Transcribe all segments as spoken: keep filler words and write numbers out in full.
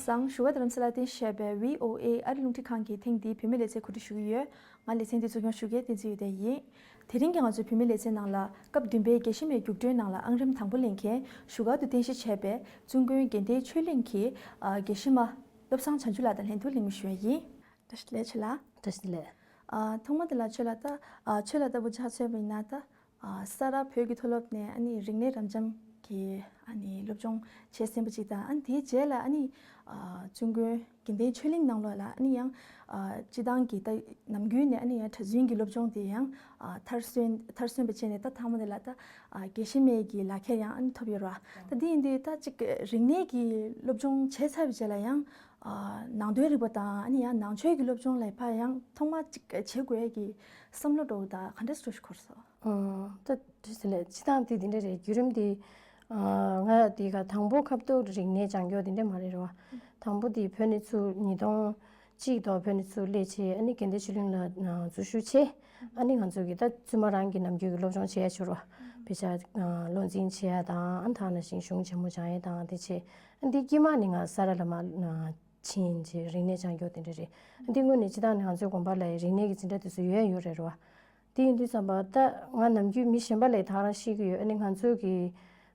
བཟང་། བཞུགས་སྒར་རྡ་རམ་ས་ལར་རྟེན་གཞི་བྱས་པའི་ཝི་ཨོ་ཨེ་ཨ་རི་རླུང་འཕྲིན་ཁང་གི་ཐེངས་འདིའི་བོད་མིའི་ལེ་ཚན་གོ་སྒྲིག་ཞུ་གི་ཡོད། ང་ལེ་ཚན་འདི་གཙོ་སྐྱོང་ཞུ་མཁན་བསྟན་འཛིན་ཡོན་ཏན་ཡིན། དེ་རིང་གི་ང་ཚོའི་བོད་མིའི་ལེ་ཚན་ནང་ལ་སྐབས་བདུན་པའི་རྒྱལ་གཞི་མའི་རྒྱུགས་སྤྲོད་ནང་ལ་ཨང་རིམ་དང་པོ་ལེན་མཁན་བཞུགས་སྒར་དུ་རྟེན་གཞི་བྱས་པའི་བཙུན་དགོན་དགེ་ལྡན་ཆོས་གླིང་གི་ཨ་དགེ་བཤེས་མ་བློ་བཟང་བྱང་ཆུབ་ལགས་དང་ལྷན་དུ་གླེང་མོལ་ཞུ་ཡ་ཡིན། བཀྲ་ཤིས་བདེ་ལེགས་ཆོས་ལགས། བཀྲ་ཤིས་བདེ་ལེགས། ཨ་ཐོག་མ་དེ་ལ་ཆོས་ལགས་ད་ཨ་ཆོས་ལགས་ལྟ་བུ་ཆ་མཚོན་པ་ཡིན་ན་ད། ཨ་ས་རཱ་བོད་ཀྱི་མཐོ་སློབ་ནས་ཨ་ནི་རིག་གནས་རབ་འབྱམས་ཀྱི་ཨ་ནི་སློབ་སྦྱོང་བྱས་ཟིན་པ་ཅིག་དང་། ཨ་ནི་དེའི་རྗེས་ལ་ཨ་ནི་ཨ་བཙུན་དགོན་དགེ་ལྡན་ཆོས་གླིང་ནང་ལོགས་ལ་ཨ་ནི་ཡང་ཨ་སྤྱི་བཏང་གི་ད་ནམ་རྒྱུན་ནས་ཨ་ནི་ཡང་གྲྭ་བཙུན་གྱི་སློབ་སྦྱོང་དེ་ཡང་ཨ་མཐར་སོན་མཐར་སོན་པ་བྱས་ནས། ད་ཐ་མ་དེ་ལ་ད་ཨ་དགེ་བཤེས་མའི་གི་ལག་ཁྱེར་ཡང་ཨ་ནི་ཐོབ་ཡོད་ར། ད་དེ་ཡིན་དུས་ད་ཅིག་རིག་གནས་ཀྱི་སློབ་སྦྱོང་བྱས་ཚར་བའི་རྗེས་ལ་ཡང་ཨ་ནང་དོན་རིག་པ་དང་ཨ་ནི་ཡང་ནང་ཆོས་ཀྱི་སློབ་སྦྱོང་ལ་ཕར་ཡང་ཐོག་མ་ཅིག་བྱེད་དགོས་ཀྱི་བསམ་བློ་འདྲ་བོ་ད་ག་འདྲ་སེ་འཁོར་སོང་། ཨ་ད་དེ་ཟེར་ལས་སྤྱི་བཏང་དེ་དེ་འདྲ་རེད། བརྒྱུད་རིམ་དེ་ཨ་ང་དེ་ག་དང་པོ་ཁ་ཐོག་རིག་གནས་སྦྱང་རྒྱུ་དེ་འདྲ་མ་རེད་ར་བ། དང་པོ་དེ་བོད་ནས་ཚུར་ཉིས་སྟོང་གཅིག་དང་བོད་ནས་ཚུར་སླེབས་བྱས། ཨ་ནི་དགེ་ལྡན་ཆོས་གླིང་ལ་ཨ་འཛུལ་ཞུགས་བྱས། ཨ་ནི་ང་ཚོ་གི་ད་བཙུན་མ་རང་གི་ནམ་རྒྱུན་གྱི་སློབ་སྦྱོང་བྱེད་ཡ་བྱུང་ར། དཔེ་ཆ་ཨ་བློ་འཛིན་བྱེད་ཡ་དང་། ཨ་ནི་ད་ནང་བཞིན་གཞུང་ཆེན་མོ་སྦྱང་ཡ་དང་དེ་བྱས། ཨ་འདི་དཀྱིལ་མ་ནི་ང་ས་རཱ་ལ་མ་ཨ་ཕྱིན་བྱས་རིག་གནས་སྦྱང་རྒྱུ་དེ་འདྲ་རེད། ཨ་འདི་སྔོན་ནས་སྤྱི་བཏང་ནས་ང་ཚོའི་དགོན་པ་ལ་རིག་གནས་ཀྱི་འཛིན་གྲྭ་དེ་ཚོ་ཡོད་ཡོད་རེད་ར་བ། དེ་ཡིན་དུས་ཙམ་པ་ད་ང་ནམ་རྒྱུན་མི་གཞན་པ་ལས་ད་ག་རང་ཤེས་ཀྱི་ཡོད། ཨ་ནི་ང་ཚོའི་གི་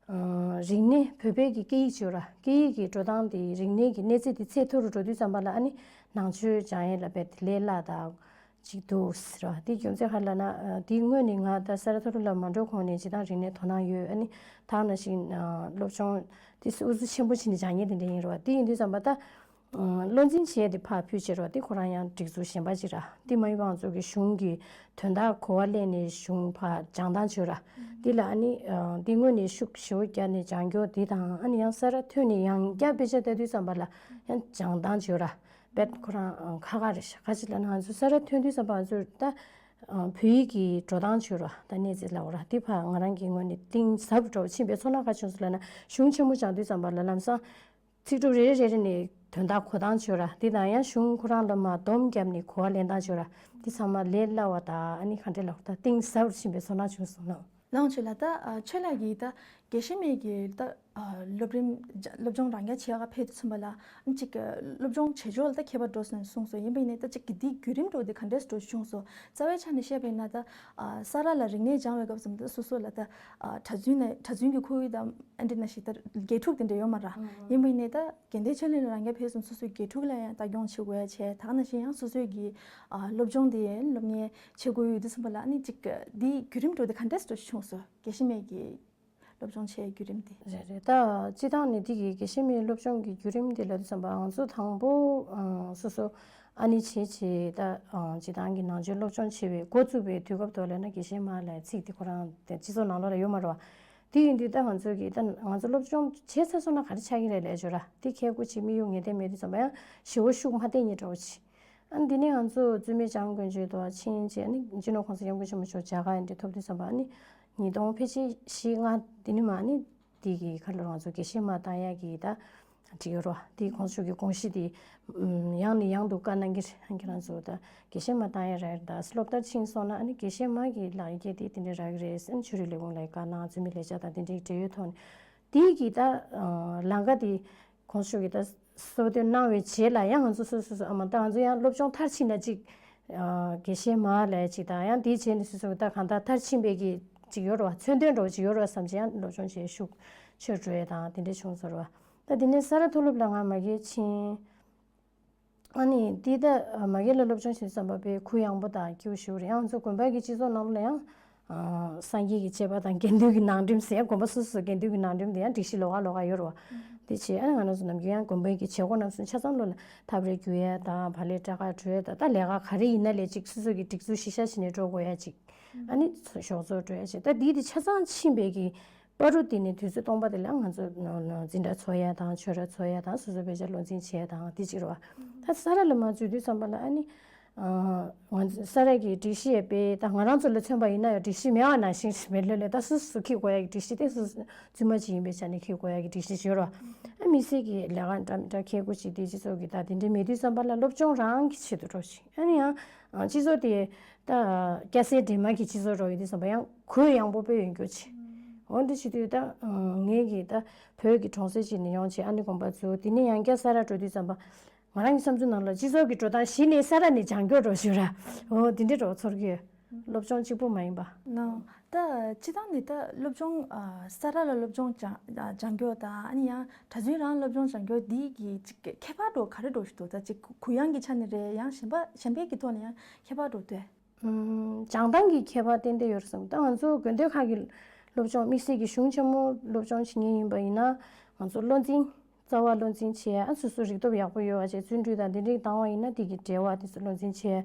ཨ་རིག་གནས་བོད་པའི་གི་སྐད་ཡིག་བརྗོད་ར། སྐད་ཡིག་གི་འགྲོ་སྟངས་དེ་རིག་གནས་ཀྱི་གནས་ཚད་དེ་ཚད་མཐོ་རུ་འགྲོ་དུས་ཙམ་པ་ལ་ཨ་ནི་ནང་ཆོས་སྦྱང་ཡས་ལ་རྦད་དེ་ལས་སླ་དང་ཅིག་འདུག་ཟེར་བ། དེ་རྒྱུ་མཚན་ག་རེ་ལབ་ན་ཨ་དེ་སྔོན་ནས་ང་ད་ས་རཱ་མཐོ་སློབ་ལ་མ་འགྲོ་གོང་ནས་སྤྱི་བཏང་རིག་གནས་དོ་སྣང་ཡོད། ཨ་ནི་ད་ག་ནང་བཞིན་ཨ་སློབ་སྦྱོང་དེ་ཨུ་ཚུགས་ཆེན་པོ་བྱས་ནས་སྦྱང་མཁན་དེ་འདྲ་ཡིན་ར་བ། དེ་ཡིན་དུས་ཙམ་པ་ད་ཨ་བློ་འཛིན་བྱས་དེ་ཕར་ཕུད་བྱས་ར་བ། དེ་ཁོ་རང་ཡང་སྒྲིག་འཛུགས་གཞན་པ་ཅིག་ར། དེ་མ་ཡིན་པ་ང་ཚོ་གི་གཞུང་གི་དོན་དག་གོ་བ་ལེན་ནས་གཞུང་ཕར་སྦྱང་སྟངས་བྱོས་ར། དེ་ལ་ཨ་ནི་ཨ་དེ་སྔོན་ནས་ཤུགས་ཞེ་པོ་བརྒྱབ་ནས་སྦྱང་རྒྱུ་དེ་དང་། ཨ་ནི་ཡང་ས་རཱ་ཐོན་ནས་ཡང་བསྐྱར་དཔེ་ཆ་ལྟ་དུས་ཙམ་པ་ལ་ཡང་སྦྱང་སྟངས་བྱོས་ར། རྦད་ཁོ་རང་ཨ་ཁག་ཁག་རེད་ཤག་ག་ཅི་ལབ་ན་ང་ཚོ་ས་རཱ་ཐོན་དུས་ཙམ་པ་ང་ཚོ་ད་ཨ་བོད་ཡིག་གི་འགྲོ་སྟངས་བྱོས་ར། ད་གནས་ཚད་ལབ་དགོས་ར། དེ་ཕར་ང་རང་གི་ངོས་ནས་གཏིང་ཟབ་འགྲོ་ཕྱིན་པའི་ཚོར་སྣང་ག་བྱུང་སོང་ལབ་ན། གཞུང་ཆེན་མོ་སྦྱང་དུས་ཙམ་པ་ལ་ལམ་སང་ཚིག་གྲུབ་རེ་རེ་རེ་རེ་ནས་དོན་དག་གོ་སྟངས་བྱོས་ར། དེ་དང་ཡང་གཞུང་ཁོ་རང་ལ་མར་སྡོམ་བརྒྱབ་ནས་གོ་བ་ལེན་སྟངས་བྱོས་ར། དེ་ཚང་མ་ལས་སླ་བ་དང་། ཨ་ནི་ག་འདྲ་ལབ་དགོས། ད་གཏིང་ཟབ་རུ་ཕྱིན་པའི་ཚོར་སྣང་བྱུང་སོང་ན། ལགས་འོང་། ཆོས་ལགས། ད་ཨ་ཆོས་ལགས་ཀྱིས་ད་དགེ་བཤེས་མའི་གི་ད་ཨ་སློབ་རིམ་སློབ་སྦྱོང་རང་རྐྱ་བྱེད་ག་ཕེབས་དུས་ཙམ་པ་ལ་ཨ་ཅིག་སློབ་སྦྱོང་བྱེད་ཕྱོགས་ལ་ད་ཁྱད་པར་འགྲོ་སོང་གསུངས་སོང་། ཡིན་པ་ཡིན་ནའི་ད་ཅིག་གི་འདིའི་བརྒྱུད་རིམ་འདྲ་བོ་དེ་ག་འདྲས་འགྲོ་བྱུང་སོང་། རྩ་བའི་ཆ་ནས་བཤད་པ་ཡིན་ན་ད་ཨ་ས་རཱ་ལ་རིག་གནས་སྦྱང་བའི་སྐབས་སུ་ད་སོ་སོ་ལ་ད་ཨ་གྲྭ་བཙུན་ནས་གྲྭ་བཙུན་གྱི་ཁོར་ཡུག་དང་ཨ་འདྲ་ནང་བཞིན་ད་དགེ་ཕྲུག་དེ་འདྲ་ཡོད་མ་རེད། ཡིན་པ་ཡིན་ནའི་ད་དགེ་ལྡན་ཆོས་གླིང་ལ་རང་རྐྱ་ཕེབས་སོང་། སོ་སོའི་དགེ་ཕྲུག་ལ་ཡང་ལྟ་སྐྱོང་བྱེད་དགོས་ཡ་བྱས། ད་ག་ནང་བཞིན་ཡང་སོ་སོའི་གི་ཨ་སློབ་སྦྱོང་དེ་སློབ་གཉེར་བྱེད་དགོས་ཡོད་དུས་ཙམ་པ་ལ་ཨ་ནི་ཅིག་འདིའི་བརྒྱུད་རིམ་འདྲ་བོ་དེ་ག་འདྲས་འགྲོ་བྱུང་སོང་། དགེ་བཤེས་མའི་གི་སློབ་སྦྱོང་བྱེད་བརྒྱུད་རིམ་དེ། རེད་རེད། ད་སྤྱི་བཏང་ནས་འདི་གི་དགེ་བཤེས་མའི་སློབ་སྦྱོང་གི་བརྒྱུད་རིམ་དེ་ལབ་དུས་ཙམ་པ་ང་ཚོ་དང་པོ་ཨ་སོ་སོ་ཨ་ནི་བྱེད་བྱེད་ད་ཨ་སྤྱི་བཏང་གི་ནང་ཆོས་སློབ་སྦྱོང་བྱེད་པའི་འགོ་བཙུགས་པའི་དུས་སྐབས་དེ་ལ་ན་དགེ་བཤེས་མ་ལབ་ཚིག་དེ་ཁོ་རང་དེ་སྤྱི་ཚོགས་ནང་ལོགས་ལ་ཡོད་མ་རེད་བ། དེ་ཡིན་དུས་ད་ང་ཚོ་གི་ད་ང་ཚོ་སློབ་སྦྱོང་བྱས་ཚར་སོང་ན་ག་རེ་ཆགས་ཀྱི་རེད་ལབ་ཅོ་ར། དེ་ཁྱེད་སྐུ་མཁྱེན་དམིགས་ཡུལ་ངེས་གཏན་མེད་དུས་ཙམ་པ་ཡང་ཞེ་བོ་ཤུགས་མ་བཏེགས་ཉེ་འདྲ་བོ་བྱེད། ཨ་ནི་འདི་ནས་ང་ཚོ་བཙུན་མའི་སྦྱང་དགོས་བྱེད་དུ་ཕྱིན་བྱས། ཨ་ནི་སྤྱི་ནོར་༸གོང་ས་༸སྐྱབས་མགོན་ཆེན་པོ་མཆོག་མཇལ་ཁ་འདི་ཐོབ་དུས་ཙམ་པ་ཨ་ནི་ཉིས་སྟོང་ཕལ་ཆེར་བཞི་ལྔ་འདི་ནས་མ་ཨ་ནི་དེ་གི་ཁ་ལོ་ང་ཚོ་དགེ་བཤེས་མ་བཏང་ཡག་གི་ད་འགྲིག་ཡོད་རོ། དེ་༸གོང་ས་མཆོག་གི་དགོངས་གཞི་དེ་ཡང་ནས་ཡང་དུ་བཀའ་གནང་གི་རེད། ཁྱེད་རང་ཚོ་ད་དགེ་བཤེས་མ་བཏང་ཡག་རེད། ད་སློབ་མཐར་ཕྱིན་སོང་ན་ཨ་ནི་དགེ་བཤེས་མ་གི་ལག་འཁྱེར་དེ་དེ་འདྲ་རག་གི་རེད་ཟེར། ཨ་ནི་ཆོས་རིག་ལས་ཁུངས་ལ་བཀའ་གནང་། བཙུན་མའི་ལས་བྱ་དང་དེ་འདྲའི་འབྲེལ་ཡོད་ཐོག་ནས་དེ་གི་ད་ལམ་ཁ་དེ་༸གོང་ས་མཆོག་གིས་ད་གསོལ་སྟོན་གནང་བའི་རྗེས་ལ་ཡང་ང་ཚོ་སོ་སོ་སོ་ཨ་མ་ད་ང་ཚོ་ཡང་སློབ་སྦྱོང་མཐར་ཕྱིན་ན་ཅིག་ཨ་དགེ་བཤེས་མ་ལས་ཅིག་དང་། ཡང་དེའི་རྗེས་ནས་སོ་སོ་ད་གང་ལྟར་མཐར་ཕྱིན་པའི་གི་ཅིག་ཡོད་རེད་བ། མཚོན་དོན་འདྲ་བོ་ཅིག་ཡོད་རེད་བ་བསམ་བྱས་ཡང་སློབ་སྦྱོང་བྱེད་ཤུགས་ཆེར་འགྲོ་ཡས་དང་དེ་འདྲ་བྱུང་སོང་རེད་བ། ད་དེ་ནས་ས་རཱ་མཐོ་སློབ་ལ་ང་མ་གིར་ཕྱིན། ཨ་ནི་འདི་ད་མ་གི་ལ་སློབ་སྦྱོང་བྱེད་བསམ་པ་དཔེ་གུ་ཡངས་པོ་དང་སྐྱིད་པོ་ཞིག་རེད། ཡང་ང་ཚོ་དགོན་པ་གི་སྤྱི་ཚོགས་ནང་ལ་ཡང་ཨ་སངས་རྒྱས་ཀྱི་བཅས་པ་དང་དགེ་འདུན་གྱི་ནང་ཁྲིམས་ཟེར་ཡང་དགོན་པ་སོ་སོ་སོ་དགེ་འདུན་གྱི་ནང་ཁྲིམས་དེ་ཡང་སྒྲིག་གཞི་ལོགས་ཀ་ལོགས་ཀ་ཡོད་རེད་བ། དེ་བྱས་ཨ་ནི་ང་རང་ཚོ་ནམ་རྒྱུན་ཡང་དགོན་པའི་གི་བྱེད་སྒོ་རྣམས་སུ་ཆ་ཚང་ལོ་ལ་ཐབ་རེ་རྒྱུག་ཡས་དང་བག་ལེབ་སྐྲ་དཀར་བྲོ་ཡས་དང་། ད་ལས་ཀ་ག་རེ་ཡིན་ན་ལས་ཅིག་སོ་སོ་གི་སྒྲིག་འཛུགས་གཞི་བཞག་བྱས་ནས་འགྲོ་དགོས་ཡ་ཅིག་ཨ་ནི་ཞོགས་ཚོགས་འགྲོ་ཡ་ཅིག་ད་འདི་དེ་ཆ་ཚང་ཕྱིན་པའི་གི་བར་དུ་དེ་ནས་དུས་ཚོད་སྟོང་པ་དེ་ལ་ང་ཚོ་འཛིན་གྲྭ་འཚོགས་ཡ་དང་ཆོས་ར་འཚོགས་ཡ་དང་སོ་སོ་དཔེ་ཆ་བློ་འཛིན་བྱེད་ཡ་དང་དེ་གཅིག་རེད་བ། ད་ས་རཱ་ལ་མར་འཛུལ་དུས་ཙམ་པ་ལ་ཨ་ནི་ང་ཚོ་ས་རཱ་གི་སྒྲིག་གཞི་ཡས་དཔེ་ད་ང་རང་ཚོ་ལ་མཚོན་པ་ཡིན་ན་ཡང་སྒྲིག་གཞི་མེད་པ་ནང་བཞིན་རེད། མེད་ལོས་ལོས་ད་སོ་སོ་འཁྱེར་དགོས་ཡ་གི་སྒྲིག་གཞི་དེ་སོ་སོ་བཙུན་མ་ཅིག་ཡིན་པའི་ཆ་ནས་འཁྱེར་དགོས་ཡ་གི་སྒྲིག་གཞི་ཅིག་ཡོད་རེད་བ། ཨ་མི་སེར་གི་ལས་ཀ་འདྲ་མི་འདྲ་འཁྱེར་དགོས་ཅིག་དེ་སྤྱི་ཚོགས་ཀྱི་ད་དེ་འདྲ་མེད་དུས་ཙམ་པ་ལ་སློབ་སྦྱོང་རང་གི་ཆེད་དུ་འགྲོ་ཞིང་། ཨ་ནི་ཡང་སྤྱི་ཚོགས་དེ་ད་སྐྱ་སེར་འདྲེས་མ་གི་སྤྱི་ཚོགས་འགྲོ་ཡོད་དུས་ཙམ་པ་ཡང་གུ་ཡངས་པོ་དཔེ་ཡོད་རྒྱུ་ཅིག་འོ་འདི་བྱེད་དུས་ད་ངས་ཀྱིས་ད་བོད་ཀྱི་གྲོང་གསེབ་ཅིག་ནས་ཡོང་བྱས་ཨ་ནི་དགོན་པ་ཚུགས། དེ་ནས་ཡང་བསྐྱར་ས་ར་འགྲོ་དུས་ཙམ་པ་ང་རང་གི་བསམ་ཚུལ་ནང་ལ་སྤྱི་ཚོགས་ཀྱི་འགྲོ་སྟངས་གཞི་ནས་ས་ར་ནས་སྦྱང་སྐྱོར་འགྲོ་ཞུ་ར། འོ་དེ་འདྲའི་འགྲོ་ཚོར་གྱི་ཡོད། སློབ་སྦྱོང་གཅིག་པུ་མ་ཡིན་པ། ནོ། ད་སྤྱི་བཏང་ནས་ད་སློབ་སྦྱོང་ཨ་ས་ར་ལ་སློབ་སྦྱོང་སྦྱང་སྦྱང་སྐྱོར་དང་ཨ་ནི་ཡང་གྲྭ་བཙུན་རང་སློབ་སྦྱོང་སྦྱང་སྐྱོར་འདི་གི་ཅིག་ཁྱད་པར་འགྲོ་ག་རེ་འགྲོ་ཞིག་འདུག་ད་ཅིག་གུ་ཡངས་ཀྱི་ཆ་ནས་རེད། ཡང་གཞན་པ་གཞན་པའི་གི་ཐོག་ནས་ཡང་ཁྱད་པར་འགྲོ་འདུག་སྦྱང་སྟངས་ཀྱི་ཁྱད་པར་ཏན་ཏན་ཡོད་རེད་བསམ། ད་ང་ཚོ་དགོན་སྡེ་ཁག་གི་སློབ་སྦྱོང་དམིགས་བསལ་གྱི་གཞུང་ཆེན་མོ་སློབ་སྦྱོང་བྱེད་མཁན་ཡིན་པ་ཡིན་ན་ང་ཚོ་བློ་འཛིན། རྩ་བ་བློ་འཛིན་བྱས། ཨ་སོ་སོ་རིག་སྟོབས་ཡག་པོ་ཡོད་པ་བྱས། བརྩོན་འགྲུས་དང་དེ་འདྲའི་བཏང་བ་ཡིན་ན་དེ་གི་འབྲེལ་བ་དེ་ཚོ་བློ་འཛིན་བྱས།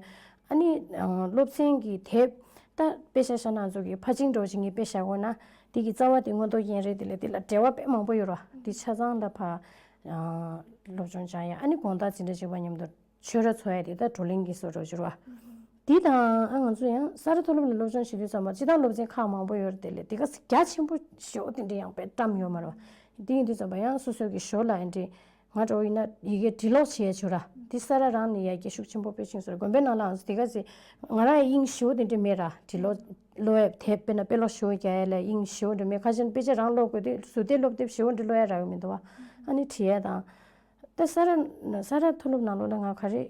ཨ་ནི་སློབ་ཚན་གྱི་དེབ་ད་དཔེ་ཆ་བཞག་ན་ང་ཚོ་གི་ཕར་ཕྱིན་འགྲོ་བཞིན་གྱི་དཔེ་བཞག་དགོས་ན་དེ་གི་རྩ་བ་དེ་མངོན་རྟོགས་རྒྱན་རེད། དེ་ལས་དེ་ལ་འབྲེལ་བ་དཔེ་མང་པོ་ཡོད་རེད་བ། དེ་ཆ་ཚང་ལ་ཕར་སློབ་སྦྱོང་སྦྱང་ཡ། ཨ་ནི་དགོང་དག་འཛིན་གྲྭ་གཅིག་པ་མཉམ་དུ་ཆོས་ར་འཚོགས་ཡ་དེ་ད་བགྲོ་གླེང་གི་བཟོ་འདྲ་ཅིག་རེད་བ། དེ་དང་ཨ་ང་ཚོ་ཡང་ས་ར་མཐོ་སློབ་ལ་སློབ་སྦྱོང་བྱེད་དུས་ཙམ་པ་སྤྱི་བཏང་སློབ་ཚན་ཁག་མང་པོ་ཡོད་རེད། དེ་ལས་དེ་ག་རྒྱ་ཆེན་པོ་ཞེ་པོ་དེ་འདྲ་ཡང་དཔེ་བཀྲམ་ཡོད་མ་རེད་བ། དེ་ཡིན་དུས་ཙམ་པ་ཡང་སོ་སོ་གི་ཞོར་ལ་ཨེ་འདྲ་ང་འདྲ་བོ་ཡིན་ན་ཡི་གེ་འབྲི་ཀློག་བྱེད་ཡ་ཆོག་ར། དེ་ས་ར་རང་ནས་ཡར་རྒྱས་ཤུགས་ཆེན་པོ་དཔེ་ཕྱིན་སོང་ར། དགོན་པའི་ནང་ལའང་དེ་ག་ཚེ་ང་རང་ཡང་དབྱིངས་ཞེ་པོ་དེ་འདྲ་མེད་ར། འབྲི་ཀློག་ཀློག་ཡ་དེབ་དཔེར་ན་དཔེ་ཀློག་ཞེ་པོ་རྒྱག་ཡ་ལ་དབྱིངས་ཞེ་པོ་འདྲ་མེད། ཁ་ཤས་དཔེ་ཆ་རང་ཀློག་དགོས་དུས་ཟུར་བལྟས་སློབ་དེབ་ཞེ་པོ་འདྲ་ཀློག་ཡ་རག་གི་མི་འདུག་བ། ཨ་ནི་བྲིས་ཡ་དང་། ད་ས་ར་ས་ར་མཐོ་སློབ་ནང་ལོགས་ལ་ང་ག་རེ་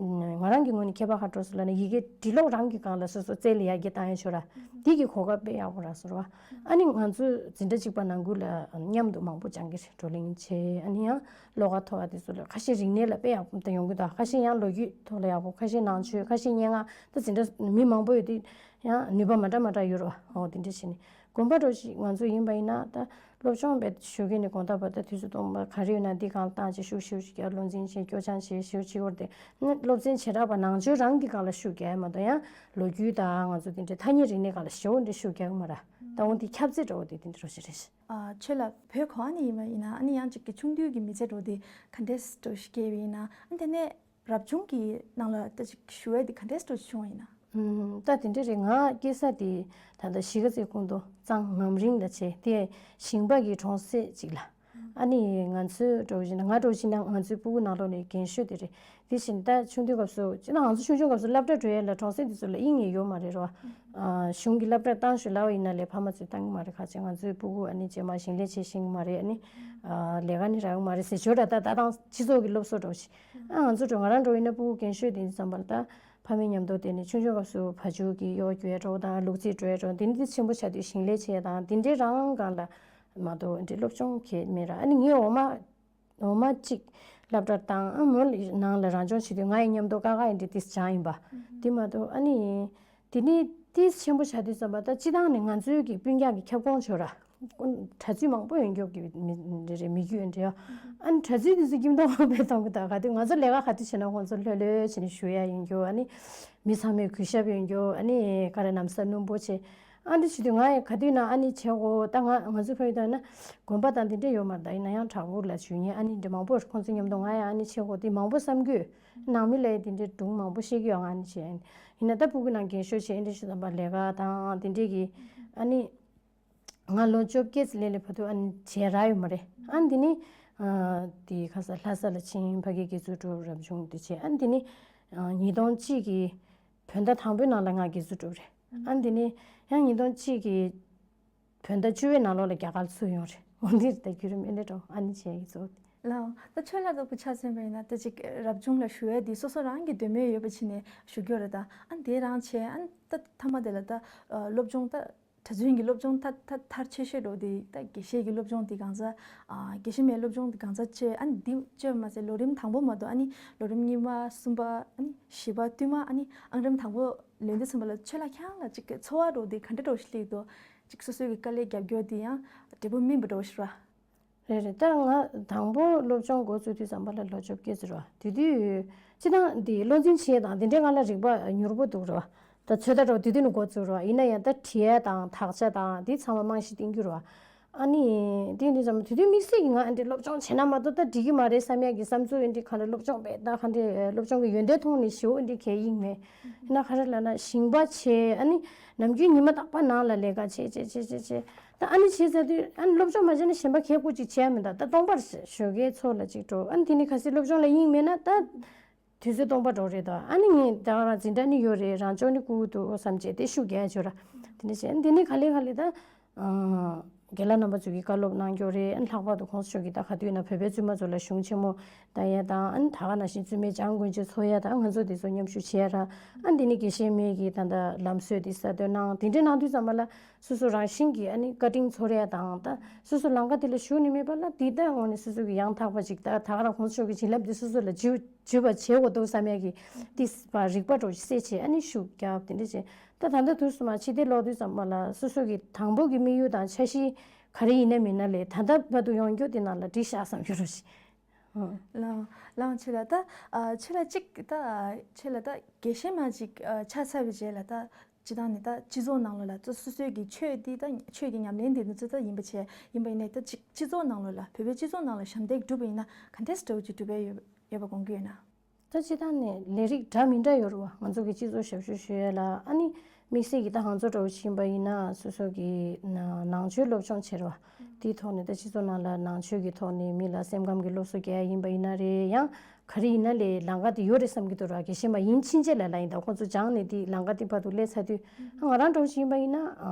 ང་རང་གི་ངོས་ནས་ཁྱད་པར་ག་འགྲོ་སོང་ལབ་ན་ཡི་གེ་འབྲི་ཀློག་རང་གི་སྒང་ལ་སོ་སོ་རྩལ་ལ་ཡར་རྒྱས་བཏང་ཡ་ཆོག་ར། འདི་གི་གོ་སྐབས་དཔེ་ཡག་པོ་རག་སོང་ར་བ། ཨ་ནི་ང་ཚོ་འཛིན་གྲྭ་གཅིག་པ་ནང་ཁུལ་ལ་མཉམ་དུ་མང་པོ་སྦྱང་གི་རེད། བགྲོ་གླེང་བྱས། ཨ་ནི་ཡང་བློ་དགའ་ཐོབ་པ་དེ་ཚོ་ལ་ཁ་ཤས་རིག་གནས་ལ་དཔེ་ཡག་པོ་ད་ཡོང་གི་འདུག་ཁ་ཤས་ཡང་ལོ་རྒྱུས་ཐོག་ལ་ཡག་པོ། ཁ་ཤས་ནང་ཆོས། ཁ་ཤས་སྙན་ངག་ད་འཛིན་གྲྭ་མི་མང་པོ་ཡོད་དུས་ཡང་ནུས་པ་མ་འདྲ་མ་འདྲ་ཡོད་ར་བ། འོ་དེ་འདྲ་བྱས་ནས་དགོན་པ་འདྲ་ཞིག་ང་ཚོ་ཡིན་པ་ཡིན་ན་ད། སློབ་སྦྱོང་བྱེད་ཞུ་མཁན་ནི་དགོང་དག་བར་དུ་དུས་ཚོད་སྟོང་པ་ག་རེ་ཡོད་ན་འདི་སྒང་ལ་བཏང་བྱས་ཤུགས་ཞེ་པོ་ཅིག་རྒྱག་བློ་འཛིན་བྱས་སྐྱོར་སྦྱང་བྱས་ཞེ་པོ་ཅིག་བོར་ཏེ་ནི་སློབ་ཚན་བྱེ་བྲག་པ་ནང་ཆོས་རང་གི་སྒང་ལ་ཤུགས་རྒྱག་ཡ་མ་གཏོགས་ཡང་ལོ་རྒྱུས་དང་ང་ཚོ་འདི་འདྲའི་ཐ་སྙད་རིག་གནས་སྒང་ལ་ཞེ་པོ་འདྲ་ཤུགས་རྒྱག་གི་མ་རེད། ད་འོ་འདི་ཁྱབ་ཚད་འདྲ་བོ་དེ་འདི་འདྲ་བོ་ཞིག་རེད། ཨ་ཁྱོད་ལ་བོད་གོ་བ་ནས་ཡིན་པ་ཡིན་ན་ཨ་ནི་ཡང་ཅིག་གི་ཆུང་དུས་ཀྱི་མི་ཚེ་འགྲོ་དེ་ག་འདྲས་འགྲོ་ཞིག་སྐྱེལ་བ་ཡིན་ན་ཨ་དེ་ནས། རབ་བྱུང་གི་ནང་ལ་ད་ཅིག་ཞུ་ཡས་དེ་ག་འདྲས་འགྲོ་བྱུང་བ་ཡིན་ན། ཨུམ། ད་དེ་འདྲས་རེད། ང་སྐྱེས་ས་དེ་ད་ལྟ་གཞིས་ཀ་རྩེ་ཀོང་རྡོ་གཙང་ངམ་རིང་ལ་བྱས་དེ་ཞིང་པ་གི་གྲོང་གསེབ་ཅིག་ལ། ཨ་ནི་ང་ཚོའི་འགྲོ་བཞིན་ན་ང་འགྲོ་བཞིན་ན་ང་ཚོའི་སྤུ་གུ་ནང་ལོགས་ནས་རྒན་ཤོས་དེ་རེད། དེ་བཞིན་ད་ཆུང་དུས་སྐབས་སུ་སྤྱིར་ན་ང་ཚོ་ཆུང་ཆུང་སྐབས་སུ་སློབ་གྲྭ་འགྲོ་ཡས་ལ་གྲོང་གསེབ་དེ་ཚོ་ལ་དབྱིངས་ཡས་ཡོད་མ་རེད་རོ། ཨ་གཞུང་གི་སློབ་གྲྭར་བཏང་ཤོག་ལབ་པ་ཡིན་ན་ལས་ཕ་མ་ཚོས་བཏང་གི་མ་རེད། ཁ་ཅིག་ང་ཚོའི་སྤུ་གུ་ཨ་ནི་རྗེས་མ་ཞིང་ལས་བྱེད་ཤེས་ཀྱི་མ་རེད། ཨ་ནི་ཨ་ལས་ཀ་ནི་རག་གི་མ་རེད་ཟེར་ཞོར་ད་ལྟ་ད་དང་སྤྱི་ཚོགས་ཀྱི་སློབ་གསོ་འདྲ་བོ་ཞིག་ཨ་ང་ཚོ་འགྲོ་ང་རང་འགྲོ་ཡིན་ན་སྤུ་གུ་རྒན་ཤོས་དེ་ཡིན་ཙམ་པ་ལ་ད་ཕ་མའི་མཉམ་དུ་དེ་ནི་ཆུང་ཆུང་སྐབས་སུ་བ་ཕྱུགས་ཀྱི་གཡོག་རྒྱུག་ཡས་འགྲོ་དང་ལུག་རྫིས་འགྲོ་ཡས་འགྲོ་དེ་ནི་དེ་ཆེན་པོ་ཆགས་དུས་ཞིང་ལས་བྱས་དང་དེ་འདྲའི་རང་སྒང་ལ་མ་གཏོགས་འདྲའི་སློབ་སྦྱོང་གས་མེད་ར། ཨ་ནི་ངའི་འོ་མ་འོ་མ་གཅིག་སློབ་གྲྭར་བཏང་། ཨ་མོ་ནང་ལ་རང་སྦྱོང་བྱེད་དུས་ང་ཡི་མཉམ་དུ་ཀ་ཁ་ཡིན་འདྲའི་དེ་སྦྱངས་ཡིན་པ་དེ་མ་གཏོགས་ཨ་ནི། དེ་ནི་ཏིས་ཆེན་པོ་བྱ་དུས་ཙམ་པ་ད་སྤྱི་བཏང་ནས་ང་ཚོའི་གི་སྤུན་ཀྱག་གི་ཁྱབ་ཁོངས་ཆོ་ར། གྲྭ་བཙུན་མང་པོ་ཡོད་མགྱོགས་ཀྱི་མི་རེ་རེ་མི་རྒྱུད་འདྲ་ཡོད། ཨ་ནི་གྲྭ་བཙུན་དེ་ཚོ་ཁྱིམ་ཐོག་དཔེ་གཏོང་གི་ད་ག་དུས་ང་ཚོ་ལས་ཀ་ག་དུས་བྱེད་ན་ཁོང་ཚོ་ལྷོད་ལྷོད་བྱས་ནས་བཞུགས་ཡ་ཡོད་མགྱོགས། ཨ་ནི་མི་ཚང་མས་གུས་ཞབས་ཡོད་མགྱོགས། ཨ་ནི་ག་རེ་ན་བསམ་སྣུམ་པོ་བྱས། ཨ་འདྲ་བྱེད་དུས་ང་ཡང་ག་དུས་ན་ཨ་ནི་བྱེད་དགོས། ད་ང་ང་ཚོའི་ཕ་ཡུལ་དང་ན་དགོན་པ་དང་དེ་འདྲ་ཡོད་མ་རེད། ད་ཡིན་ན་ཡང་བྲག་ཕུག་ལ་བྱུང་ཉིན་ཨ་ནི་འདྲ་མང་པོ་ཁོང་ཚོ་མཉམ་དུ་ང་ཡང་ཨ་ནི་བྱེད་དགོས་དེ་མང་པོ་བསམ་གྱི་ཡོད། ནང་མི་ལ་ཡང་དེ་འདྲའི་སྒྲུང་མང་པོ་བཤད་ཀྱི་ཡོད། ང་ནི་བྱས་ཡིན་ན་ད་སྤུ་གུ་ནང་རྒན་ཤོས་བྱས་ཨེ་འདྲ་ཞིག་དམ་པ་ལས་ཀ་དང་དེ་འདྲས་ཀྱི་ཨ་ནི་ང་ལོ་བཅོ་བརྒྱད་ཙམ་སླེབས་ལེ་བར་དུ་ཨ་ནི་བྱས་རག་ཡོད་མ་རེད། ཨ་ནི་དེ་ནི་དེ་ཁ་ས་ལྷ་ས་ལ་ཕྱིན་ཕ་གི་དགེ་ཚུལ་གྲུབ་རབ་བྱུང་དེ་བྱས། ཨ་ནི་དེ་ནི་ཉིས་སྟོང་གཅིག་གི་བོད་ཟླ་དང་པོའི་ནང་ལ་ང་དགེ་ཚུལ་གྲུབ་རེད། ཨ་ནི་དེ་ནི་ཡང་ཉིས་སྟོང་གཅིག་གི་བོད་ཟླ་བཅུ་པའི་ནང་ལོགས་ལ་རྒྱ་གར་ལ་ཚུར་ཡོང་རེད། འོ་འདིར་ད་བརྒྱུད་རིམ་ཨེ་འདྲ་འགྲོ་ཨ་ནི་བྱས་ཡིན་ཚོ། ལའོ། ད་ཆོས་ལ་ལྟ་བུ་ཆ་མཚོན་པ་ཡིན་ན་ད་ཅིག་རབ་བྱུང་ལ་ཞུ་ཡས་འདི་སོ་སོ་རང་གི་འདོད་མོས་ཡོད་པ་ཕྱིན་ནས་ཞུ་རྒྱུ་རེད། ད་ཨ་འདི་རང་བྱས་ཨ་ད་མཐའ་མ་དེ་ལ་ད་སློབ་སྦྱོང་ད་གྲྭ་བཙུན་གྱི་སློབ་སྦྱོང་ད་ད་མཐར་ཆེ་ཤོས་འགྲོ་འདི་ད་དགེ་བཤེས་ཀྱི་སློབ་སྦྱོང་འདི་གང་ཚ་དགེ་བཤེས་མའི་སློབ་སྦྱོང་འདི་གང་ཚ་བྱས། ཨ་འདི་བྱས་མ་ཟད་ལོ་རིམ་དང་པོ་མ་གཏོགས་ཨ་ནི་ལོ་རིམ་གཉིས་པ་གསུམ་པ་ཨ་ནི་བཞི་པ་བདུན་མ་ཨ་ནི་ཨང་རིམ་དང་པོ་ལོན་དུས་ཙམ་པ་ལ་ཆོས་ལ་ཁྱང་ལ་ཅིག་འཚོ་བ་འགྲོ་འདི་ག་འདྲ་འགྲོ་ཞིག་སླེབས་འདུག་ཅིག་སོ་སོའི་གི་དཀའ་ལས་རྒྱབ་སྐྱོར་འདི་ཡང་འབྲས་བུ་སྨིན་པ་འགྲོ་ཞིག་ར། རེད་རེད། ད་ང་དང་པོ་སློབ་སྦྱོང་འགོ་བཙུགས་དུས་ཙམ་པ་ལ་ལོ་བཅོ་བརྒྱད་ཙམ་རེད་བ། དེ་དུས་སྤྱི་བཏང་འདི་བློ་འཛིན་བྱེད་དང་དེ་འདྲའི་ང་ལ་རིག་པ་མྱུར་པོ་འདུག་རེད་བ། ད་ཚོད་ལྟ་འགྲོ་དེ་དུས་ནས་འགོ་བཙུགས་རེད་བ། ཡིན་ན་ཡང་ད་བྲིས་ཡ་དང་དག་ཆ་དང་དེ་ཚང་མ་རྨང་གཞི་བཏིང་རྒྱུ་རེད་བ། ཨ་ནི་དེ་ཡིན་དུས་ཙམ་དེ་དུས་དམིགས་བསལ་གྱི་ང་ཨ་འདྲའི་སློབ་སྦྱོང་བྱས་ན་མ་གཏོགས་ད་འགྲིག་གི་མ་རེད་བསམ་ཡ་གི་བསམ་ཚུལ་ཨ་འདྲའི་ག་འདྲ་སློབ་སྦྱོང་བས་ད་ག་འདྲའི་སློབ་སྦྱོང་གི་ཡོན་ཏན་ཐོག་ནས་ཞེ་པོ་ཨ་འདྲའི་གལ་ཡིན་མེད། ཡིན་ན་ག་རེ་ལབ་ན་ཞིང་པ་བྱས་ཨ་ནི་ནམ་རྒྱུན་ཉི་མ་རྟག་པར་ནང་ལ་ལས་ཀ་བྱས་བྱས་བྱས་བྱས་བྱས། ད་ཨ་ནི་བྱས་ཚར་དུས་ཨ་ནི་སློབ་སྦྱོང་མ་བྱས་ན་གཞན་པ་གས་སྐུ་ཅིག་བྱས་མི་འདུག་ད་སྟོང་པར་ཞོགས་ཀའི་ཚོགས་ལ་ཅིག་འགྲོ། ཨ་ནི་དེ་ནི་གལ་སྲིད་སློབ་སྦྱོང་ལ་དབྱིངས་མེད་ན་ད་དུས་ཚོད་སྟོང་པ་འགྲོ་རེད་དོ། ཨ་ནི་ངས་ད་རང་འཛིན་གྲྭ་ནི་ཡོད་རེད། རང་སྦྱོང་ནི་སྐུ་འདུག་བསམ་བྱས་དེ་ཤུགས་རྒྱག་ཆོག་ར། དེ་ནི་བྱས་དེ་ནི་ག་ལེ་ག་ལེ་ད་ ཨ་རྒན་ལགས་རྣམ་པ་ཚོ་གིས་བཀའ་སློབ་གནང་རྒྱུ་རེད། ཨ་ནི་ལྷག་པར་དུ་གོང་ས་མཆོག་གིས་ད་ག་དུས་ན་བོད་པའི་བཙུན་མ་ཚོ་ལ་གཞུང་ཆེན་མོ་བཏང་ཡས་དང་། ཨ་ནི་ད་ག་ནང་བཞིན་བཙུན་མའི་བྱང་དགོན་ཆེན་ཚོགས་ཡས་དང་། ང་ཚོ་དེ་ཚོ་མཉམ་ཞུགས་བྱེད་ཡས་ར། ཨ་ནི་དེ་ནི་དགེ་བཤེས་མའི་གི་ད་ལྟ་ལམ་སྲོལ་དེ་གསར་གཏོད་གནང་། དེ་འདྲ་གནང་དུས་ཙམ་པ་ལ་སོ་སོ་རང་བཞིན་གྱིས་ཨ་ནི་བཀའ་དྲིན་ཚོར་ཡས་དང་། ད་སོ་སོ་ལམ་ཁ་དེ་ལ་ཞུགས་ནས་མེད་པ་ལ་དེ་ད་དངོས་གནས་སོ་སོ་གི་ཡང་དག་པ་ཅིག་ད་ད་ག་རང་གོང་ས་མཆོག་གི་བྱིན་རླབས་དེ་སོ་སོ་ལ་འཇུ་འཇུ་བ་བྱེད་དགོས་འདུག་བསམ་ཡས་ཀྱི་དེ་རིག་པ་འདྲ་བོ་ཞིག་སད་བྱས། ཨ་ནི་ཤུགས་རྒྱབ་དེ་འདྲ་བྱས། ད་ད་ལྟ་དུས་སུ་མ་ཕྱི་བལྟས་ལོག་དུས་ཙམ་པ་ལ་སོ་སོ་གི་དང་པོ་གི་དམིགས་ཡུལ་དང་འཆར་གཞི་ག་རེ་ཡིན་ན་མིན་ན་ལས་ད་ལྟ་བར་དུ་ཡོང་རྒྱུ་དེ་ནང་ལ་འགྲིག་ཤག་བསམ་རྒྱུ་རེད། ལའང་ལའང་ཆེ་ལ་ད་ཨ་ཆེ་ལ་གཅིག་ད་ཆེ་ལ་ད་དགེ་བཤེས་མ་ཅིག་ཨ་ཆགས་ཚར་བའི་རྗེས་ལ་ད་སྤྱི་བཏང་ནས་ད་སྤྱི་ཚོགས་ནང་ལོགས་ལ་ད་སོ་སོའི་གི་ཆོས་འདི་ད་ཆོས་ཀྱི་ཉམས་ལེན་འདི་ཚོ་ད་ཡིན་པ་བྱས་ཡིན་པ་ཡིན་ནའི་ད་ཅིག་སྤྱི་ཚོགས་ནང་ལོགས་ལ་བོད་པའི་སྤྱི་ཚོགས་ནང་ལ་ཞབས་འདེགས་སྒྲུབ་པ་ཡིན་ན་ག་འདྲས་འདྲ་བོ་ཅིག་སྒྲུབ་པའི་ཡོད་ཡོད་པ་དགོངས་ཀྱི་ཡོད་ན། ད་སྤྱི་བཏང་ནས་ལས་རིགས་འདྲ་མི་འདྲ་ཡོད་རེད་བ། ང་ཚོ་གི་སྤྱི་ཚོགས་ཞབས་ཞུ་ཞུ་ཡས་ལ་ཨ་ནི་དམིགས་བསལ་གྱི་ད་ང་ཚོ་འདྲ་བོ་ཞིག་ཡིན་པ་ཡིན་ན་སོ་སོ་གི་ན་ནང་ཆོས་སློབ་སྦྱོང་བྱེད་རེད་བ། དེའི་ཐོག་ནས་ད་སྤྱི་ཚོགས་ནང་ལ་ནང་ཆོས་ཀྱི་ཐོག་ནས་མི་ལ་སེམས་ཁམས་ཀྱི་སློབ་གསོ་རྒྱག་ཡ་ཡིན་པ་ཡིན་ན་རེད། ཡང་ག་རེ་ཡིན་ན་ལས་ལམ་ཁ་དེ་ཡོད་རེད་བསམ་གྱི་འདུག་ར། དགེ་བཤེས་མ་ཡིན་ཕྱིན་ཆད་ལ་ལ་ཡིན་ད་ཁོང་ཚོ་སྦྱངས་ནས་དེ་ལམ་ཁ་དེ་བར་དུ་སླེབས་ཚར་དུས་ང་རང་འདྲ་བོ་ཞིག་ཡིན་པ་ཡིན་ན་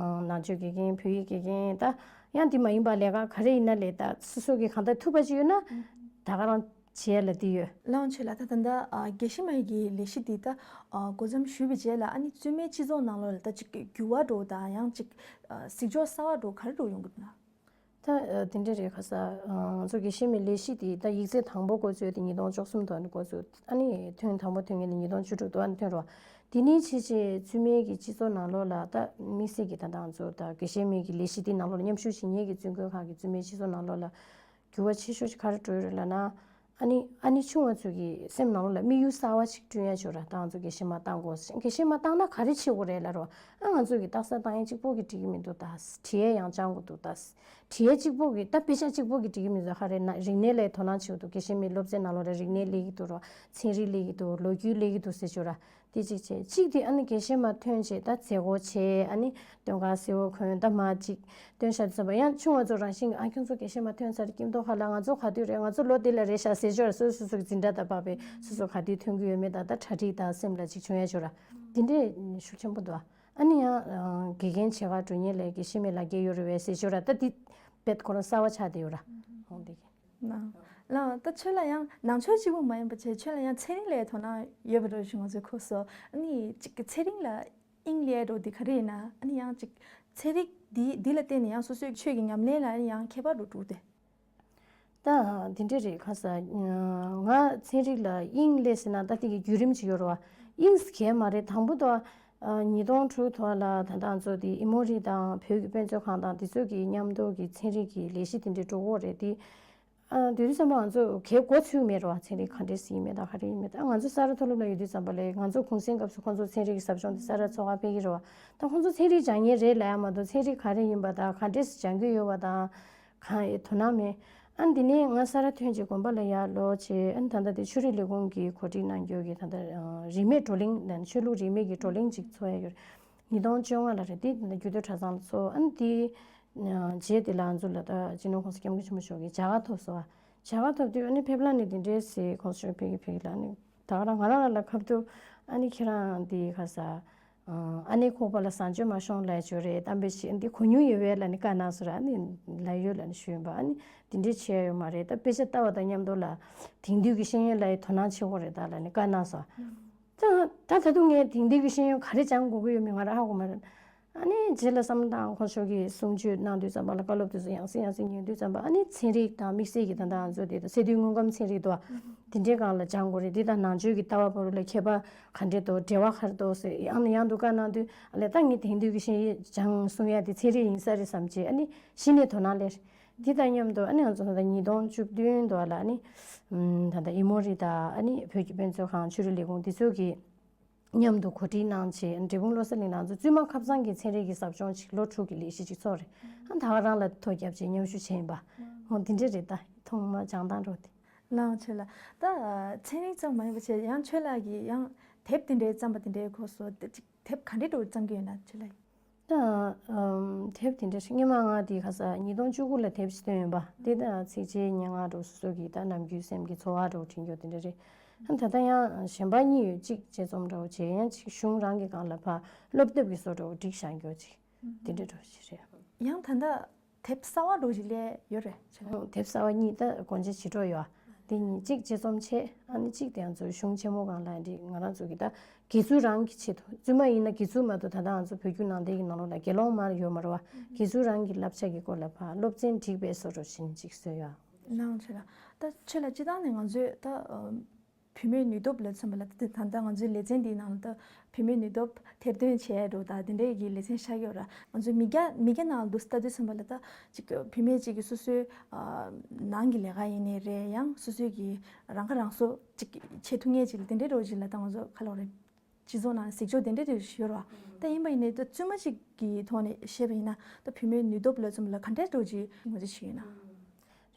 ནང་ཆོས་དགེ་རྒན་བོད་ཡིག་དགེ་རྒན་ད་ཡང་དེ་མ་ཡིན་པ་ལས་ཀ་ག་རེ་ཡིན་ན་ལས་ད་སོ་སོ་གི་གང་ལྟར་ཐུབ་པ་ཅིག་ཡོད་ན་ད་ག་རང་བྱེད་ཡ་ལ་འདི་ཡོད། ལའང་ཆེ་ལ་ད་ད་ལྟ་ཨ་དགེ་བཤེས་མ་ཡི་གི་ལས་གཞི་འདི་ད་ཨ་འགོ་འཛམ་ཞུས་པའི་རྗེས་ལ་ཨ་ནི་བཙུན་མའི་སྤྱི་ཚོགས་ནང་ལོགས་ལ་ད་ཅིག་འགྱུར་བ་འགྲོ་དང་ཡང་ཅིག་ཨ་གཟིགས་ཕྱོགས་གསར་བ་འགྲོ་ག་རེ་འགྲོ་ཡོང་གི་འདུག་ན། ད་ཨ་དེ་འདྲ་རེད་ཁ་ས། ཨ་ང་ཚོ་དགེ་བཤེས་མའི་ལས་གཞི་འདི་ད་ཡིག་ཚད་དང་པོ་འགོ་བཙུགས་དེ་ཉིས་སྟོང་བཅུ་གསུམ་དུ་ཨ་ནི་འགོ་བཙུགས། ཨ་ནི་ཐོན་དང་པོ་ཐོན་མཁན་དེ་ཉིས་སྟོང་བཅུ་དྲུག་དུ་ཨ་ནི་ཐོན་རོགས། དེ་ནས་ཕྱིན་ཆད་བཙུན་མའི་གི་སྤྱི་ཚོགས་ནང་ལོགས་ལ་ད་དམིགས་བསལ་གྱི་ད་ད་ང་ཚོ་ད་དགེ་བཤེས་མའི་གི་ལས་གཞི་འདི་ནང་ལོགས་ལ་མཉམ་ཞུགས་བྱེད་མཁན་གྱི་བཙུན་དགོན་ཁག་གི་བཙུན་མའི་སྤྱི་ཚོགས་ནང་ལོགས་ལ་འགྱུར་བ་ཆེ་ཤོས་ཤིག་ག་རེ་འགྲོ་ཡོད་རེད་ལབ་ན། ཨ་ནི་ཨ་ནི་ཆུང་བ་ཚོ་གི་སེམས་ནང་ལོགས་ལ་དམིགས་ཡུལ་གསར་བ་ཞིག་བསྐྲུན་ཡ་ཅིག་ཡོད་ར། ད་ང་ཚོ་དགེ་བཤེས་མ་བཏང་དགོས། དགེ་བཤེས་མ་བཏང་ན་ག་རེ་བྱེད་དགོས་རེད་ལབ་རོ། ཨ་ང་ཚོ་གི་རྟགས་གསལ་བཏང་ཡ་གཅིག་པོ་གི་འགྲིག་གི་མི་འདུག་ད་བྲིས་ཡ་ཡང་སྦྱང་དགོས་འདུག་ད་བྲིས་ཡ་གཅིག་པོ་གི་ད་དཔེ་ཆ་གཅིག་པོ་གི་འགྲིག་གི་མི་འདུག་ཧ་རེ་ན་རིག་གནས་ལ་དོ་སྣང་བྱེད་དགོས་འདུག་དགེ་བཤེས་མའི་སློབ་ཚན་ནང་ལོགས་ལ་རིག་གནས་སླེབས་ཀྱི་འདུག་རོ། ཚན་རིག་སླེབས་ཀྱི་འདུག་ལོ་རྒྱུས་སླེབས་ཀྱི་འདུག་ཟེར་ཅིག་ཡོད་ར། དེ་གཅིག་བྱས། གཅིག་དེ་ཨ་ནི་དགེ་བཤེས་མ་ཐོན་བྱས་ད་མཛད་སྒོ་བྱས། ཨ་ནི་སྟོན་ཁ་གསལ་བོ་གོན་ད་མ་གཅིག་སྟོན་ཤག་དེ་ཚོ་བ་ཡང་ཆུང་བ་ཚོ་རང་བཞིན་གྱི་ཨ་ཁྱོད་ཚོ་དགེ་བཤེས་མ་ཐོན་ཚར་ཀྱིན་མདོ་ཁ་ལ་ང་ཚོ་ག་དུས་རེད། ང་ཚོ་ལོ་དེ་ལ་རེད་ཤག་ཟེར་ཅོག་སོ་སོ་སོ་གི་འཛིན་གྲྭ་དང་བབས་པའི་སོ་སོ་ག་དུས་ཐོན་གི་ཡོད་མེད་དང་ད་གྲ་སྒྲིག་དང་སེམས་ལ་ཅིག་བྱུང་ཡ་ཅོག་ར། དེ་འདྲས་ཤུགས་ཆེན་པོ་འདུག་ཨ་ནི་ཡང་དགེ་རྒན་བྱེད་ག་འགྲོ་མཁན་ལ་དགེ་བཤེས་མའི་ལག་འཁྱེར་ཡོད་རེད་བས་ཟེར་ཅོག་ར། ད་དེ་བེད་ཁོ་རང་གསར་བ་ཆགས་བསྡད་ཡོད་ར། ཧོང་དེ་གི། ལ་ལ་ད་ཁྱོད་ལ་ཡང་ནང་ཆོས་གཅིག་པུ་མ་ཡིན་པ་བྱས་ཁྱོད་ལ་ཡང་ཚན་རིག་ལ་དོ་སྣང་ཡོད་པ་འདྲ་ཞིག་ང་ཚོས་གོ་སོང་། ཨ་ནི་གཅིག་གི་ཚན་རིག་ལ་དབྱིངས་སླེབས་འགྲོ་འདི་ག་རེ་ཡིན་ན། ཨ་ནི་ཡང་གཅིག་ཚན་རིག་འདི་འདི་ལ་བརྟེན་ནས་ཡང་སོ་སོའི་ཆོས་ཀྱི་ཉམས་ལེན་ལ་ཨ་ནི་ཡང་ཁྱད་པར་འགྲོ་འགྲོ་དེ། ད་འདི་འདྲས་རེད་ཁ་ས། ང་ཚན་རིག་ལ་དབྱིངས་སླེབས་ཟེར་ན་ད་དེ་གི་བརྒྱུད་རིམ་ཅིག་ཡོད་རེད་བ། དབྱིངས་གས་མ་རེད། དང་པོ་དུ་ཉིས་སྟོང་དྲུག་ཐོག་ལ་ད་ལྟ་ང་ཚོ་དེ་ཨི་མོ་རི་དང་བོད་ཀྱི་དཔེ་མཛོད་ཁང་དང་དེ་ཚོ་གི་མཉམ་དུ་གི་ཚན་རིག་གི་ལས་གཞི་དེ་འདྲས་འགྲོ་གི་རེད་དེ། ཨ་དེ་དུས་ཙམ་པ་ང་ཚོ་གའི་འགོ་ཚུགས་མེད་རེད་བ། ཚན་རིག་ག་འདྲས་ཡིན་མེད་དང་ག་རེ་ཡིན་མེད་དང་། ང་ཚོ་ས་རཱ་མཐོ་སློབ་ལ་ཡོད་དུས་ཙམ་པ་ལས་ང་ཚོ་གུང་སེང་སྐབས་སུ་ཁོང་ཚོ་ཚན་རིག་གི་ཟབ་སྦྱོང་དེ་ས་རཱ་ཚོགས་ཁག་སྤེལ་གྱི་རེད་བ། ད་ཁོང་ཚོ་ཚན་རིག་སྦྱང་མཁན་རེད་ལབ་ཡ་མ་གཏོགས་ཚན་རིག་ག་རེ་ཡིན་པ་དང་ག་འདྲས་སྦྱང་གི་ཡོད་པ་དང་གང་ཡང་དོ་སྣང་མེད། ཨ་དེ་ནས་ང་ས་རཱ་ཐོན་རྗེས་དགོན་པ་ལ་ཡར་ལོག་བྱས། ཨ་ད་ལྟ་དེ་ཆོས་རིག་ལས་ཁུངས་ཀྱིས་གོ་སྒྲིག་གནང་རྒྱུ་གི་ད་ལྟ་རིས་མེད་བགྲོ་གླེང་ལབ་ནས་ཆོས་ལུགས་རིས་མེད་ཀྱི་བགྲོ་གླེང་ཅིག་ཚོགས་ཡ་ཡོད་རེད། ཉིས་སྟོང་བཅོ་ལྔ་ལ་རེད། དེ་ད་རྒྱུད་སྟོད་གྲྭ་ཚང་ལ་ཚོགས། ཨ་ནི་དེའི་རྗེས་དེ་ལ་ང་ཚོ་ལ་ད་སྤྱི་ནོར་༸གོང་ས་༸སྐྱབས་མགོན་ཆེན་པོ་མཆོག་གིས་མཇལ་ཁ་ཐོབ་སོང་བ། མཇལ་ཁ་ཐོབ་དུས་ཨ་ནི་ཕེབས་ལམ་ནས་དེ་འདྲས་ཟེར་༸གོང་ས་མཆོག་ཕེབས་ཀྱི་ཕེབས་ཀྱི་ལ་ནི་ད་ག་རང་ང་རང་ལ་ཁ་ཐུག་ཨ་ནི་ཁྱེད་རང་འདི་ག་ས་ཨ་ནེ་ཁོག་པ་ལ་བཟང་སྤྱོད་མ་ཤོང་ལབ་ཡ་ཅིག་ཡོད་རེད། གཏམ་དཔེ་ཞིག་འདི་གོ་མྱོང་ཡོད་པས་ལབ་ནས་བཀའ་གནང་སོང་ར། ཨ་ནི་ལབ་ཡོད་ལབ་ནས་ཞུས་ཡིན་པ། ཨ་ནི་དེ་འདྲས་བྱས་ཡོད་མ་རེད། ད་དཔེ་ཆ་ལྟ་བ་དང་མཉམ་དུ་ལ་དེང་དུས་ཀྱི་ཤེས་ཡོན་ལ་ཡི་དོ་སྣང་བྱེད་དགོས་རེད་ད་ལབ་ནས་བཀའ་གནང་སོང་། ད་ད་ད་དུང་ངས་དེང་དུས་ཀྱི་ཤེས་ཡོན་ག་རེ་སྦྱང་དགོས་ཀྱི་ཡོད་མེད་ང་རང་ཧ་གོ་མ་རེད། ཨ་ནི་རྗེས་ལ་བསམ་བློ་བཏང་། ཁོང་ཚོ་གིས་གསུང་ཆོས་གནང་དུས་ཙམ་པ་ལ་བཀའ་སློབ་དེ་ཚོ་ཡང་སེ་ཡང་སེ་ཉན་དུས་ཙམ་པ་ཨ་ནི་ཚན་རིག་དང་དམིགས་བསལ་གྱི་ད་ལྟ་ང་ཚོ་དེ་དང་སི་ཏུའི་དངོས་ཁམས་ཚན་རིག་དོ་དེ་འདྲའི་སྒང་ལ་སྦྱང་དགོས་རེད། འདི་དང་ནང་ཆོས་ཀྱི་ལྟ་བ་བར་ལ་ཁྱད་པར་ག་འདྲས་འདུག་འབྲེལ་བ་ག་རེ་འདུག་ཟེར་ཡང་ནས་ཡང་དུ་བཀའ་གནང་དུས་ཨ་ལས་ད་ངས་དེང་དུས་ཀྱི་ཤེས་ཡོན་སྦྱང་གསུང་ཡ་དེ་ཚན་རིག་ཡིན་ས་རེད་བསམ་བྱས་ཨ་ནི་གཞི་ནས་དོ་སྣང་སླེབས། འདི་དང་མཉམ་དུ་ཨ་ནི་ང་ཚོ་ད་ལྟ་ཉིས་སྟོང་བཅུ་བདུན་དུ་ལ་ཨ་ནི་ད་ལྟ་ཨི་མོ་རི་དང་ཨ་ནི་བོད་ཀྱི་དཔེ་མཛོད་ཁང་ཆོས་རིག་ལས་ཁུངས་འདི་ཚོ་གིས་མཉམ་དུ་གོ་སྒྲིག་གནང་བྱས། འབྲས་སྤུངས་བློ་གསལ་གླིང་ནང་ཚོ་བཙུན་མ་ཁ་སང་གི་ཚན་རིག་གི་ཟབ་སྦྱོང་ཅིག་ལོ་དྲུག་གི་ལས་གཞི་ཅིག་ཚོགས་རེད། ཨ་ད་ག་རང་ལ་ཐོ་བརྒྱབ་བྱས་མཉམ་ཞུགས་བྱས་ཡིན་པ། ཧོ་དེ་འདྲས་རེད། ད་ཐོག་མ་སྦྱང་སྟངས་འགྲོ་དེ། ལའང་ཆོས་ལ་ད་ཚན་རིག་ཙམ་མ་ཡིན་པ་བྱས་ཡང་ཆོས་ལ་གི་ཡང་དེབ་དེ་འདྲའི་བརྩམས་པ་དེ་འདྲའི་སྐོར་སོགས་དེ་ཅིག་དེབ་ག་འདྲའི་འགྲོ་བརྩམས་ཀྱི་ཡོད་ན་ཆོས་ལ། ད་ཨམ་དེབ་དེ་འདྲ་ཞིག་སྔོན་མ་ང་དེ་ག་ས་ཉིས་སྟོང་བཅུ་དགུ་ལ་དེབ་ཞིག་བཏོན་ཡོད་པ། དེ་ད་ཚིགས་བཅད་སྙན་ངག་འདྲ་སོ་སོ་གི་ད་ནམ་རྒྱུན་སེམས་ཀྱི་ཚོར་བ་འདྲ་བོ་བྲིས་རྒྱུ་དེ་འདྲ་རེད། ཨ་ད་ལྟ་ཡང་གཞན་པ་གཉིས་ཡོད། གཅིག་དཔྱད་རྩོམ་འདྲ་བོ་བྱས། ཡང་གཅིག་གཞུང་རང་གི་སྒང་ལ་ཕར་སློབ་དེབ་ཀྱི་བཟོ་འདྲ་བོ་སྒྲིག་བཞག་རྒྱུ་ཅིག་དེ་འདྲ་འདྲ་བོ་ཞིག་རེད། ཡང་ད་ལྟ་དེབ་གསར་བ་འདྲ་ཞིག་སླེབས་ཡོད་རེད་ཕྱི་ལ། ཨང་། དེབ་གསར་བ་གཉིས་ད་སྒོ་འབྱེད་བྱེད་འགྲོ་ཡོད། དེ་གཉིས་གཅིག་དཔྱད་རྩོམ་ཆེད། ཨ་ནི་གཅིག་དེ་ང་ཚོ་གཞུང་ཆེན་མོ་སྒང་ལ་འདི་ང་རང་ཚོ་གི་ད་དགེ་ཚུལ་རང་གི་ཆེད་དུ། བཙུན་མ་ཡིན་ན་དགེ་ཚུལ་མ་གཏོགས། ད་ལྟ་ང་ཚོ་བོད་བརྒྱུད་ནང་བསྟན་གྱི་ནང་ལོགས་ལ་དགེ་སློང་མ་ཡོད་མ་རེད་བ། དགེ་ཚུལ་རང་གི་བསླབ་བྱ་གི་སྐོར་ལ་ཕར་སློབ་ཚན་བསྒྲིགས་པའི་བཟོ་འདྲ་ཞིག་ཅིག་བཟོས་ཡོད། ནའང་ཆེ་ལ། ད་ཆེ་ལ་སྤྱིར་བཏང་ནས་ང་ཚོས་ད་ཨ་བུད་མེད་ནུས་སྟོབས་ལ་མཚོན་པ་ལ། ད་ད་ལྟ་ང་ཚོའི་ལེ་ཚན་འདིའི་ནང་ལ་ད་བུད་མེད་ནུས་སྟོབས་ཐེར་འདོན་བྱས་འགྲོ། ད་དེ་འདྲའི་གི་ལེ་ཚན་ཤར་གྱི་ཡོད་ར། ང་ཚོའི་མི་སྐྱ་མི་སྐྱ་ནང་ལ་འདུག་ལྟ་དུས་ཙམ་པ་ལ། ད་ཅིག་བུད་མེད་ཅིག་གིས་སོ་སོའི་ཨ་ནང་གི་ལས་ཀ་ཡིན་ནའི་རེད། ཡང་སོ་སོའི་གི་རང་ཁ་རང་གསོ་ཅིག་བྱེད་ཐུབ་མཁན་ཅིག་ལ། དེ་འདྲའི་འདྲ་ཅིག་ལ་ད་ང་ཚོ་ག་ལབ་རེད། སྤྱི་ཚོགས་ནང་གཟིགས་ཕྱོགས་དེ་འདྲ་དེ་ཡོད་རེད་བ། ད་ཡིན་པ་ཡིན་ནའི་ད་བཙུན་མ་ཅིག་གི་ཐོག་ནས་བཤད་པ་ཡིན་ན། ད་བུད་མེད་ནུས་སྟོབས་ལ་མཚོན་པ་ལ་ག་འདྲའི་འདྲ་ཅིག་ངོས་འཛིན་བྱེད་ཡོད་ན།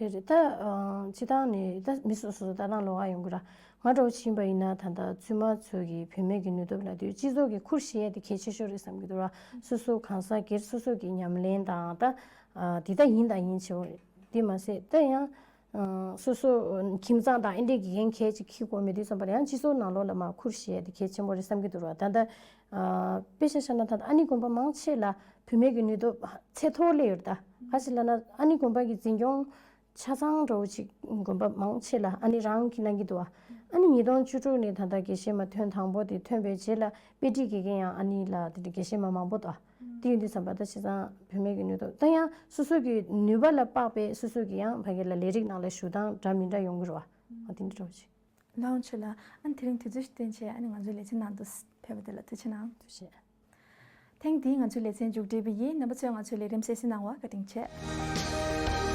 རེད་རེད། ད་ཨ་སྤྱིར་བཏང་ནས་ད་མི་སོ་སོ་ལྟ་སྟངས་ལོགས་ཀ་ཡོང་གི་ར། ང་འདྲ་བོ་ཅིག་ཡིན་པ་ཡིན་ན། ད་ལྟ་བཙུན་མ་ཚོ་གིས་བུད་མེད་ཀྱི་ནུས་སྟོབས་ལབ་དུས་སྤྱི་ཚོགས་ཀྱིས་ཁུར་བཞེས་ཡས་དེ་གལ་ཆེ་ཤོས་རེད་བསམ་གྱི་འདུག་ར། སོ་སོ་གང་ཟག་སྒེར་སོ་སོ་གི་ཉམས་ལེན་དང་། ད་ཨ་འདི་ད་ཡིན་དང་ཡིན་བྱེད་དགོས་རེད། དེ་མ་ཟད་ད་ཡང་ཨ་སོ་སོ་ཁྱིམ་ཚང་དང་ཨེ་འདྲའི་གི་འགན་གལ་ཅིག་འཁྱེར་དགོས་མེད་དུས་ཙམ་པ་ལ། ཡང་སྤྱི་ཚོགས་ནང་ལོགས་ལ་མར་ཁུར་བཞེས་ཡས་དེ་གལ་ཆེན་པོ་རེད་བསམ་གྱི་འདུག་ར། ད་ལྟ་ཨ་དཔེ་ཆ་བཞག་ན། ད་ལྟ་ཨ་ནི་དགོན་པ་མང་ཆེ་ལ་བུད་མེད་ཀྱི་ནུས་སྟོབས་ཚད་མཐོ་སླེབས་ཡོད་རེད། ད་ག་ཅི་ལབ་ན། ཨ་ནི་དགོན་པ་གི་འཛིན་སྐྱོང་ཆ་ཚང་འདྲ་བོ་ཅིག་དགོན་པ་མང་ཆེ་ལ་ཨ་ནི་རང་གིས་གནང་གི་འདུག་བ། ཨ་ནི་ཉིས་སྟོང་བཅུ་དྲུག་ནས་ད་ལྟ་དགེ་བཤེས་མ་ཐོན་དང་པོ་དེ་ཐོན་པའི་རྗེས་ལ་དཔེ་ཁྲིད་དགེ་རྒན་ཡང་ཨ་ནི་ལ་དེ་འདྲ་དགེ་བཤེས་མ་མང་པོ་འདུག་དེ་ཡིན་དུས་ཙམ་པ་ད་བྱས་ཙང་བུད་མེད་ཀྱི་ནུས་སྟོབས། ད་ཡང་སོ་སོ་གི་ནུས་པ་ལ་དཔག་པའི་སོ་སོ་གི་ཡང་ཕ་གི་ལ་ལས་རིགས་ནང་ལ་ཞུགས་སྟངས་འདྲ་མི་འདྲ་ཡོང་གི་རེད་བ། ཨ་དེ་འདྲ་འདྲ་བོ་ཅིག་ལའང་ཆེ་ལ། ཨ་ནི་དེ་རིང་དུས་ཚོད་ཞིག་བཏོན་བྱས། ཨ་ནི་ང་ཚོའི་ལེ་ཚན་ནང་དུ་ཕེབས་པ་དེ་ལ་ཐུགས་རྗེ་གནང་། ཐུགས་རྗེ་ཆེ། ཐེངས་འདིའི་ང་ཚོའི་ལེ་ཚན་མཇུག་སྒྲིལ་བ་ཡིན། རྣམ་པ་ཚོས་ང་ཚོའི་ལས་རིམ་གསན་གཟིགས་གནང་བར་བཀའ་དྲིན་ཆེ།